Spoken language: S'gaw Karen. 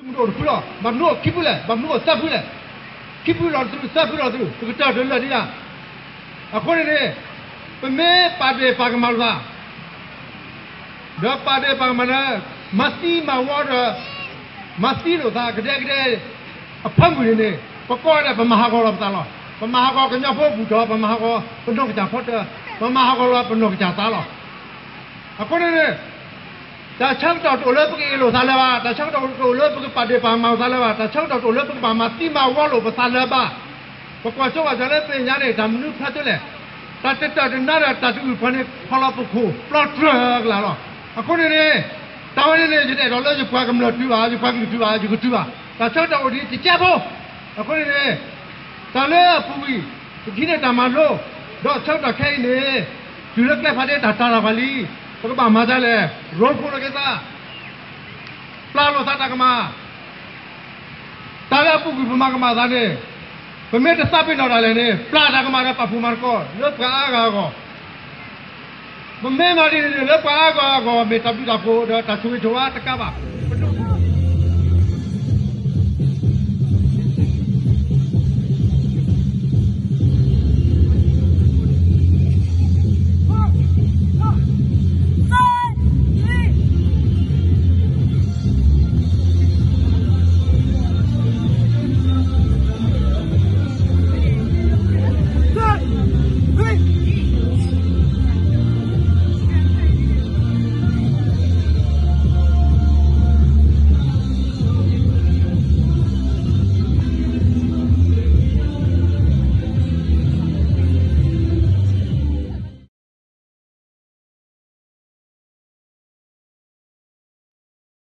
မုၢ်တအိၣ်တဖုလီၤ. ဘၣ်မနုၤအိၣ်ခံဖုလဲၣ်, ဘၣ်မနုၤအိၣ်သၢဖုလဲၣ်. ခံဖုလီၤတသု, သၢဖုလီၤတသု, ပကတၢၢ်တလၢာ်ဒံးဧါ. အဃိန့ၣ်န့ၣ် ပမ့ၢ်ပာ်ဒ့ၣ်ပာ်ကမၣ်လိာ်သး ဒီးပာ်ဒ့ၣ်ပာ်ကမၣ်ဒီး မၤသံမၤဝီဒီး မၤသံလိာ်သးကဒဲကဒဲ အဖၢမုၢ်န့ၣ်န့ၣ် ပကိးဂၤဒဲး ပမၤဟးဂီၤလီၤပသးလီၤ. ပမၤဟးဂီၤကညီဖိဘူးထီၣ်, ပမၤဟးဂီၤပနီၢ်ကစၢ်ဖီတၢၣ်, ပမၤဟးဂီၤလီၤပနီၢ်ကစၢ်သးလီၤ. အဃိန့ၣ်န့ၣ် တၢ်ဆၢကတီၢ်တအိၣ်လၢပကအ့ၣ်လိာ်သးလၢၤဘၣ်, တၢ်ဆၢကတီၢ်တအိၣ်လၢပကပာ်ဒ့ၣ်ပာ်ကမၣ်လိာ်သးလၢၤဘၣ်, တၢ်ဆၢကတီၢ်တအိၣ်လၢပကဘၣ်မၤသံမၤဝီလိာ်ပသးလၢၤဘၣ်. ပကွၢ်စိကွၢ်စၢၤလၢပသ့ၣ်ညါန့ၣ် တၢ်မနုၤဖျါတလဲၣ်. တၢ်တတၢၢ်တနါဒီးတၢ်တဂုာ်ပှၤန့ၣ် ဖီလီၤပခိၣ် ပျီတြၢၢ်ကလာ်လီၤ. အဃိန့ၣ်န့ၣ် တၢ်ဝဲန့ၣ်န့ၣ် ယတအဲၣ်ဒိးလၢယပှၤကမျၢၢ်တုၤဘၣ်, ယပှၤကလုာ်တုၤဘၣ်, ယကတုၤဘၣ်. တၢ်ဆၢကတီၢ်အိၣ်ဒံးတကဲဖိ. အဃိန့ၣ်န့ၣ် တၢ်လၢအပူၤကွံာ် ပကဟံးန့ၢ်တၢ်မၤလိ, ဒီးဆၢကတီၢ်ခဲအံၤန့ၣ် တုၤလၢကျဲဖးဒ့တၢ်တၤလၢ်ပှၤလံ, ပကဘၣ်မၤဒ်လဲၣ်, ရိဖှိၣ်လိာ်က့ၤသး, ပျၢ်လိာ်သးတၢ်ကမၣ်. တၢ်လၢအပူၤကွံာ်ပမၤကမၣ်သးန့ၣ် ပမ့ၢ်တသးပ့ၤနီၣ်ဒၣ်လဲာ်န့ၣ် ပျၢ်တၢ်ကမၣ်ဒီးပာ်ဖှိၣ်မၤသကိးလၢပှၤအါဂၤအဂီၢ်. ပမ့ၢ်မၤဒ်န့ၣ်န့ၣ် လၢပှၤအါဂၤအဂီၢ် မ့ၢ်တၢ်ဘျုးတၢ်ဖှိၣ်ဒီးတၢ်ဆိၣ်ဂ့ၤဆိၣ်ဝါတကးဘၣ်. ပဒိၣ်